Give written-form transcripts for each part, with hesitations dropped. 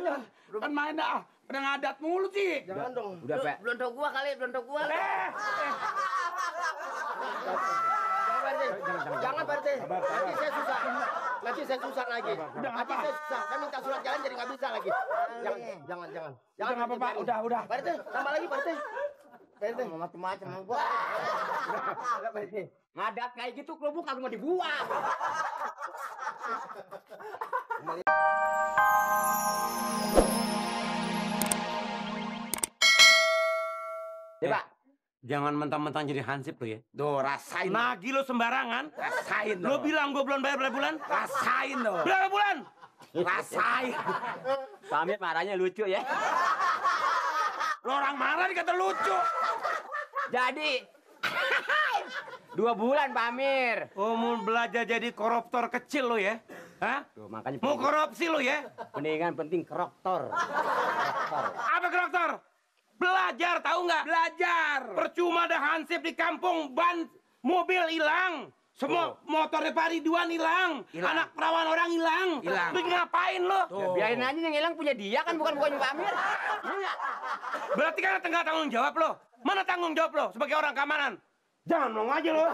jangan. Kan main dah. Pada ngadat mulu sih. Jangan dong. Udah, Pak. Belontok gua kali, belontok gua. Jangan, Pak RT. Nanti saya susah. Nanti saya susah lagi. Nanti saya susah. Saya minta surat jalan jadi nggak bisa lagi. Jangan. Jangan apa Pak, udah. Pak RT, tambah lagi Pak RT. Pak RT. Mau macam-macam sama gua. Udah, Pak RT. Ngadat kayak gitu kerupuk kagak mau dibuang. Ya, Pak. Jangan mentang-mentang jadi hansip lo ya. Duh, rasain. Nagih lo sembarangan. Rasain Lo bilang gue belum bayar berapa bulan? Rasain dong. Berapa bulan? Rasain. Pak Amir marahnya lucu ya. Lo orang marah dikata lucu. Jadi 2 bulan Pak Amir. Oh, mau belajar jadi koruptor kecil lo ya? Hah? Tuh, makanya Mau korupsi lo ya? mendingan penting keroktor. Apa koruptor? Belajar, tahu nggak? Belajar. Percuma ada hansip di kampung, ban mobil hilang. Semua motornya Pak Ridwan hilang. Anak perawan orang hilang. Lu ngapain lo? Ya, biarin aja yang hilang punya dia kan bukan Pak Amir. Berarti kan nggak tanggung jawab lo. Mana tanggung jawab lo sebagai orang keamanan? Jangan ngomong aja lo.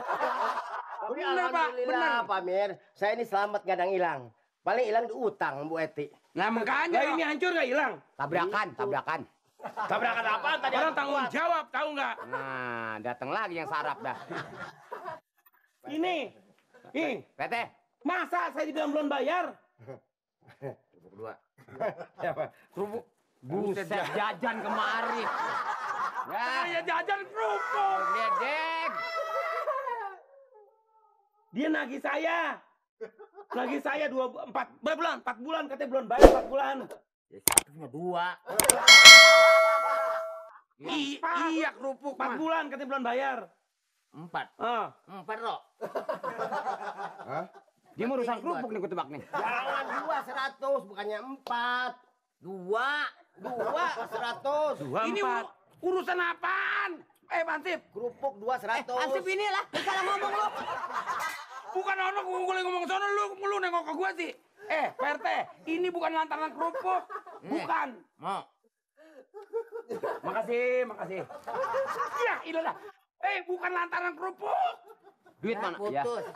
Benar, Pak. Benar, Pak Amir. Saya ini selamat nggak ada yang hilang. Paling hilang di utang, Bu Eti. Nah makanya ini hancur nggak hilang? Tabrakan. Tabrakan apa? Tadi orang tanggung jawab, tahu nggak? Nah, datang lagi yang sarap dah. Ini, PT, masa saya dibilang belum bayar? Kerupuk 2. Kerupuk. buset jajan kemari. Ya, Saya jajan kerupuk. gedek. Dia nagih saya. Nagih saya 4 bulan, 4 bulan katanya belum bayar 4 bulan. Ya satu cuma 2. Iya kerupuk 4 bulan katanya belum bayar. 4. Ah. 4 Rok. Dia mau urusan kerupuk nih kutebak nih. Jangan 2 100, bukannya 4. 2 100. Ini urusan apaan? Hansip. Kerupuk 2 100. Hansip inilah, salah ngomong lu. Bukan orang gue ngomong sono lu nengok ke gua sih. Pak RT, ini bukan lantaran kerupuk. Bukan. Mau. Makasih. Ya, ini lah. Bukan lantaran kerupuk. Duit mana? Ya. Putus.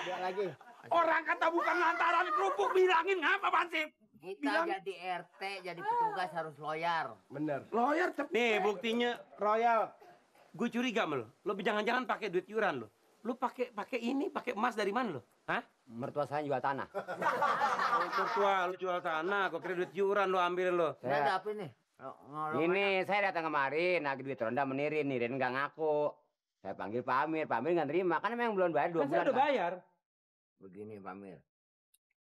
Ada lagi. Orang kata bukan lantaran kerupuk, bilangin ngapa Hansip? Kita jadi RT, jadi petugas harus loyal. Bener. Lawyer nih buktinya royal. Gue curiga sama lo jangan-jangan pakai duit iuran lo. Lu pakai pakai emas dari mana lo? Hah? Mertua saya jual tanah. Mertua lu jual tanah, kok kira duit iuran lo ambil lo. Ini ada apa nih? Ini saya datang kemarin, nagih duit ronda menirin, nirin nggak ngaku. Saya panggil Pak Amir nggak nerima, kan memang belum bayar 2 bulan. Saya udah bayar. Begini Pak Amir.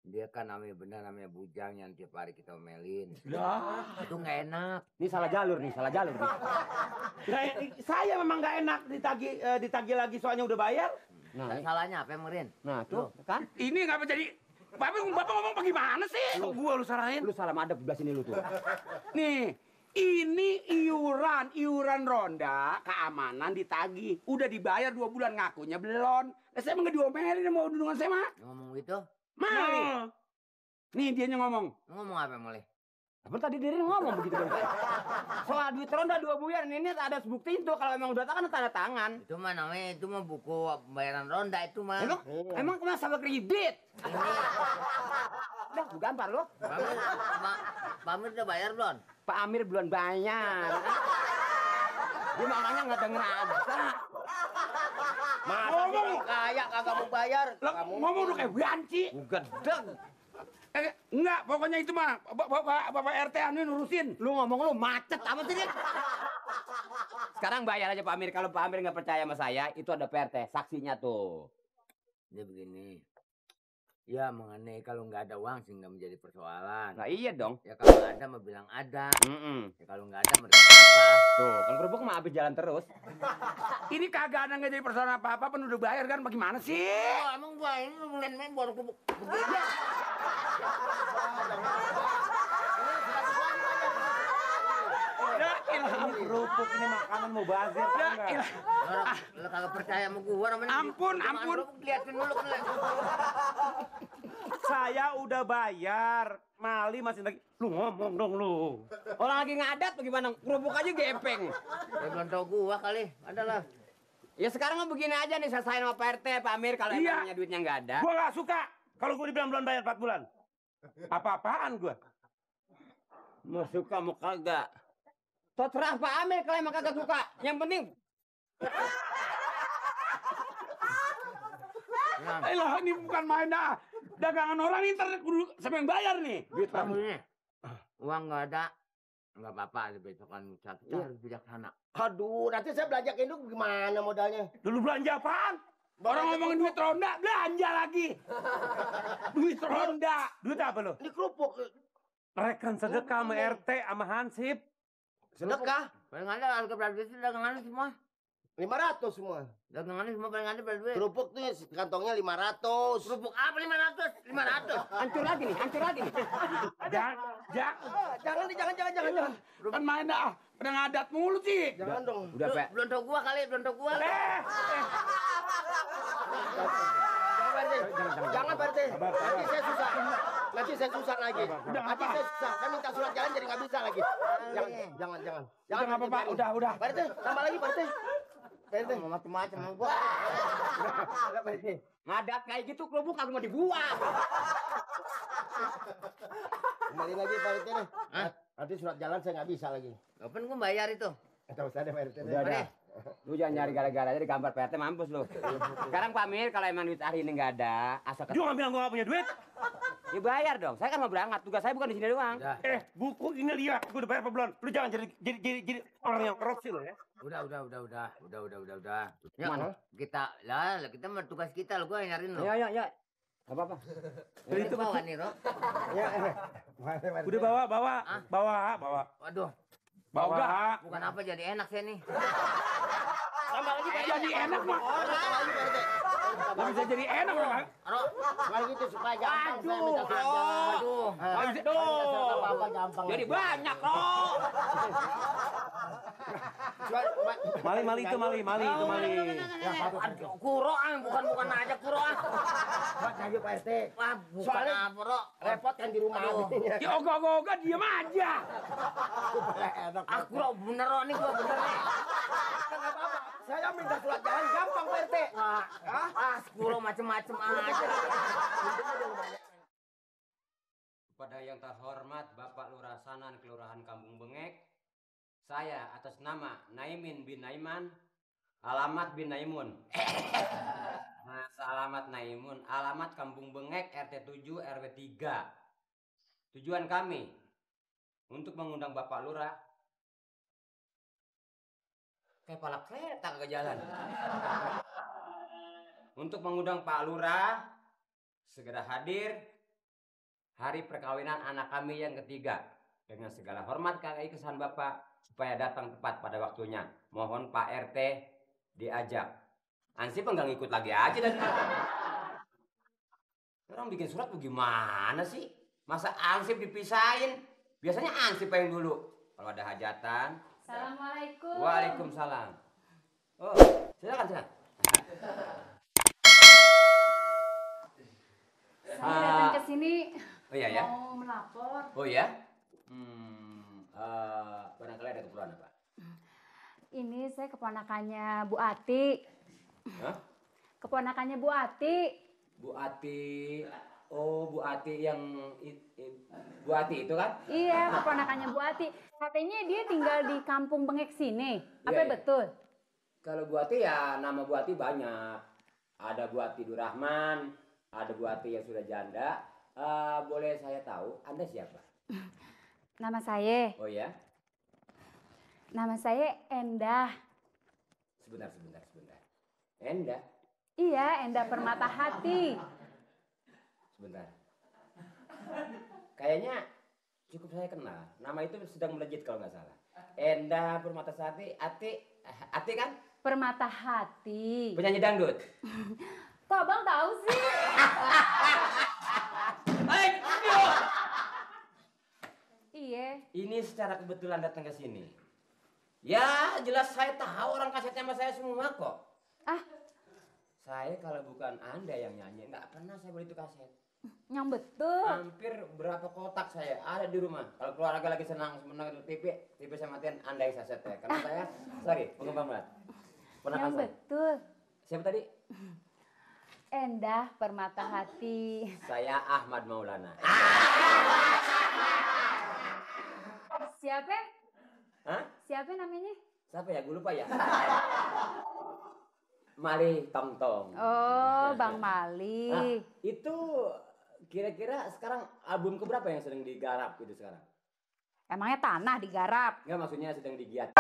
Dia kan namanya bujang yang tiap hari kita omelin. Ya. Itu nggak enak. Ini salah jalur nih. Nah, saya memang nggak enak ditagih lagi soalnya udah bayar. Nah, Salahnya apa Merin? nah tuh kan. Ini ngapa jadi Bapak ngomong bagaimana sih? Kok gua lu salahin? Lu salah madep sebelah sini lu tuh. Nih, ini iuran ronda keamanan ditagih. Udah dibayar 2 bulan ngakunya belum. Saya emang nggak diomelin sama dengan saya mah. Ngomong gitu? Mali. Nih dia ngomong. Ngomong apa mulai? Apa tadi diri ngomong begitu bang? Soal duit ronda 2 bulan ini ada bukti itu kalau emang udah kan tanda tangan. Itu mah namanya itu mah buku pembayaran ronda itu mah. Emang masalah kredit. Udah, gue gampar lo. Pak Amir udah bayar belum? Pak Amir belum bayar. Dia mah orangnya nggak denger ada. Masa sih kaya kagak mau bayar? Ngomong udah kayak banci. Gedeng. Enggak, pokoknya itu mah Bapak RT anu nurusin. Lu ngomong lu macet amat sih. Sekarang bayar aja Pak Amir. Kalau Pak Amir nggak percaya sama saya, itu ada PRT, saksinya tuh. Dia begini. Ya mengenai kalau nggak ada uang sih nggak menjadi persoalan. Nah iya dong. Ya kalau ada mah bilang ada. Ya kalau nggak ada mereka apa? Tuh, kan kerupuk mah habis jalan terus. Ini kagak ada nggak jadi persoalan apa-apa, pun udah bayar kan? Bagaimana sih? Oh, emang gua ini ngeliat main baru kubuk. Ya ilah kerupuk ini makanan mau bazir kan enggak? Lo kagak percaya sama gua namanya. Ampun. Liatin dulu. Saya udah bayar. Mali masih lagi. Lu ngomong dong lu. Orang lagi ngadat bagaimana? Kerupuk aja gepeng. Ya belum tau gua kali. Adalah. Ya sekarang mah begini aja nih, selesain sama Pak RT, Pak Amir kalau Iya. emangnya duitnya nggak ada. Gua nggak suka kalau gua dibilang belum bayar 4 bulan. Apa-apaan gua? Mau suka mau kagak. Terserah Pak Amir kalau emang kagak suka. Yang penting Lah ini bukan main dah. Dagangan orang internet kudu siapa yang bayar nih? Duit kamu ini. Uang nggak ada. Nggak apa-apa, besokan kita harus bijaksana. Aduh, nanti saya belanja ke induk gimana modalnya? Dulu belanja apaan? Orang ngomongin duit ronda, belanja lagi. Duit ronda. Duit apa lo? Ini kerupuk. Rekan sedekah sama RT sama Hansip. Sedekah Paling ada harga berapa sih dagangannya semua? 500 semua. Dagangannya semua paling ada berapa duit? Kerupuk tuh kantongnya 500. Kerupuk apa 500? 500. hancur lagi nih. Jangan. Kan main dah. Pada ngadat mulu sih. Jangan dong. Udah, Pak. Belum tau gua kali, belum tau gua. Jangan Pak RT. Nanti saya susah lagi. Nanti saya susah. Kan minta surat jalan jadi nggak bisa lagi. Jangan. Udah nggak apa-apa, udah. Pak RT, tambah lagi Pak RT. Pak RT. Macam-macam sama gua. Pak RT. Ngadat kayak gitu kerupuk kagak mau dibuang. Kembali lagi Pak RT nih. Nanti surat jalan saya nggak bisa lagi. Kapan gua bayar itu? Tahu saya deh Pak RT. Udah. Lu jangan nyari gara-gara aja di gambar Pak RT mampus lu. Sekarang Pak Amir kalau emang duit hari ini nggak ada, asal Lu nggak bilang gua nggak punya duit? ya bayar dong. Saya kan mau berangkat, tugas saya bukan di sini doang. Udah. Buku ini lihat, gua udah bayar apa belum? Lu jangan jadi orang yang korupsi lo ya. Udah. Ya, Mana? kita mah tugas kita lo, gua yang nyariin lo. Ya. Gak apa-apa. Ini itu bawa nih, Ro. Udah bawa. Waduh, Bawa. bukan apa jadi enak saya nih. Tambah lagi Pak RT. Jadi enak mah. Tambah lagi Pak RT. Gak bisa jadi enak loh. Ro, Kalau gitu supaya gampang saya minta surat jalan. aduh. Apa gampang. Jadi banyak loh. Mali itu mali. Aduh, kuroan bukan aja kuroan. Buat aja Pak RT. Wah, bukan Soalnya apa, Ro. repot kan di rumah. Ya ogah-ogah diem aja. Aku Ro bener Ro nih gua bener nih. Saya minta surat jalan gampang Pak RT. Kuro macem-macem aja. Kepada yang terhormat Bapak Lurah Sanan Kelurahan Kampung Bengek, saya atas nama Naimin bin Naiman, alamat bin Naimun. Alamat Naimun, alamat Kampung Bengek RT 7 RW 3. Tujuan kami untuk mengundang Bapak Lurah. Kayak palak kereta kagak jalan. Untuk mengundang Pak Lurah segera hadir hari perkawinan anak kami yang ketiga. Dengan segala hormat kakak kesan Bapak supaya datang tepat pada waktunya. Mohon Pak RT diajak. Ansip enggak ngikut lagi aja dan orang bikin surat bagaimana sih? Masa Ansip dipisahin? Biasanya Ansip yang dulu. Kalau ada hajatan. Assalamualaikum. Waalaikumsalam. Oh, silakan. Saya datang ke sini Oh iya ya. mau melapor. Oh ya. Barangkali ada keperluan apa? Ini saya keponakannya Bu Ati. Hah? Keponakannya Bu Ati. Bu Ati. Oh, Bu Ati yang Bu Ati itu kan? Iya, keponakannya Bu Ati. Katanya dia tinggal di Kampung Bengek sini. Apa Iya, iya. betul? Kalau Bu Ati ya nama Bu Ati banyak. Ada Bu Ati Durrahman, ada Bu Ati yang sudah janda. Boleh saya tahu Anda siapa? Nama saya. Oh ya. Nama saya Endah. Sebentar. Enda. Iya, Endah Permata Hati. Sebentar. Kayaknya cukup saya kenal. Nama itu sedang melejit kalau nggak salah. Endah Permatasari, Ati kan? Permata Hati. Penyanyi dangdut. Kok abang tahu sih? Iya. Ini secara kebetulan datang ke sini. Ya, jelas saya tahu orang kasetnya sama saya semua kok. Ah, Saya kalau bukan Anda yang nyanyi, nggak pernah saya beli itu kaset. Yang betul. Hampir berapa kotak saya ada di rumah. Kalau keluarga lagi senang itu TV saya matiin, Anda yang saset ya. Karena saya, sorry, pengembang banget. Yang betul. Siapa tadi? Endah Permata Hati. Saya Ahmad Maulana. Siapa? Hah? Siapa namanya? Siapa ya? Gue lupa ya. Mali Tong Tong. Oh, Bang Mali. Nah, itu kira-kira sekarang album keberapa yang sedang digarap itu sekarang? Emangnya tanah digarap? Enggak, maksudnya sedang digiat.